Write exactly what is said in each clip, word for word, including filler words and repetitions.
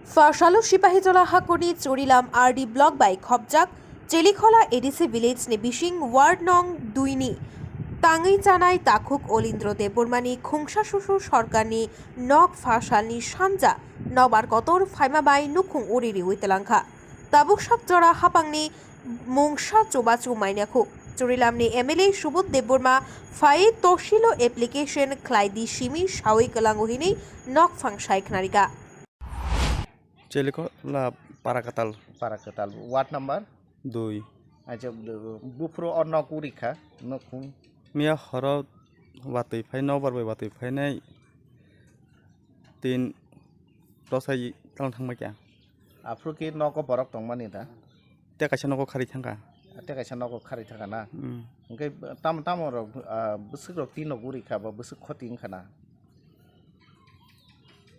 Phasalo Sipahijala hakurni Churilam R D block bai khopjak Chelikhola A D C village ni bising ward nong dui ni tangwi chanai takhuk Olindro Debbarmani khungsa susu sorkarni nok phasalni sanja nobar kotor phaima bai nukhung uri riwi twlangkha. Tabuk sak jora hapangni mungsa chubachu mainakhuk. Churilamni M L A Subodh Debbarma phai tosilo application khlai di simi sawi kwlango hinwi nokphang sai khnarika. Chelikhola Parakatal. Parakatal. Ward number? Dui. Acha, bu-, buphuru o nok uri kha, nok khung. Miya horo watwi phai, nobar bai watwi phainai tin rosai tang thangbai kha. Aphuru ki nogo borok tongmani da? Te kaisa nogo khari thangkha. Te kaisa nogo khari thangkha na? Hmm. Hwnkhe tamo, tamo rok, ah, bwswk rok tin rok uri kha ba bwswk khoti wngkha na?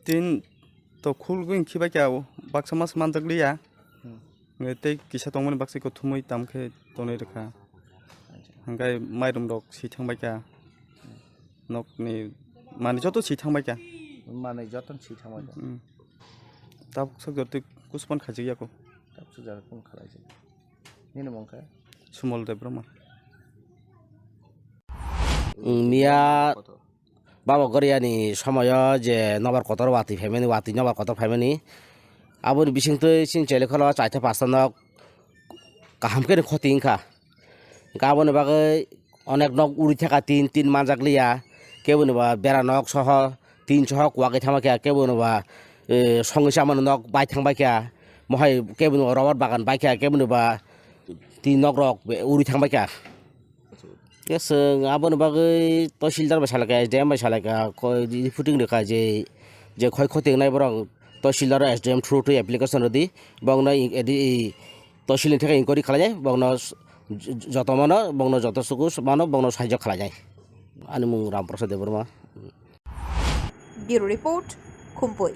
Tin to khulgwi wngkhe bai kha o, baksa mas manjak liya. Hmm. Hwnkhe tei kisa tongmani baksa iko thumui tam khe tonwi rwkha. Acha. Hwnkhe mairum rok si thangbai kha. Nokni manwi joto si thangbai kha. Manwi joto si thangbai kha. Hmm. Tabuk sok jotwi kuchukmani khajik yako. Tabuk sok jotwi kung khalai jai. Nini mung khe? Sumal Debbarma. Miya Baba Goriani somoyo je nobar kotor watwi phaimani, watwi nobar kotor phaimani. Aboni bisingtwi chini Chelikhola chaitha pasta nok kaham khe khoti wngkha. Hwnkhe aboni bagwi onek nok uri thaka tin, tin manjak liya. Keboni ba bera nok soho, tin soho kwagwi thangbai kha, keboni ba, eh, songwi chamani nok bai thangbai kha. Mohai keboni ba rubber bagan bai kha, keboni ba tin nok rok be-, uri thangbai kha. Yes, chwng aboni bagwi Tahsildar bai salaikha, S D M bai salaikha, koi reporting rwkha je, je khoi khoti wngnai borok Tahsildar S D M through to application rwdi, bongno i-, edi, i, Tahsil ni theke inquiry khlainai, bongno s-, j-, j-, joto mano, bongno joto suku mano, bongno sahajyo khlainai. Ani mung Ramprasad Debbarma. Bureau Report, Khumpui.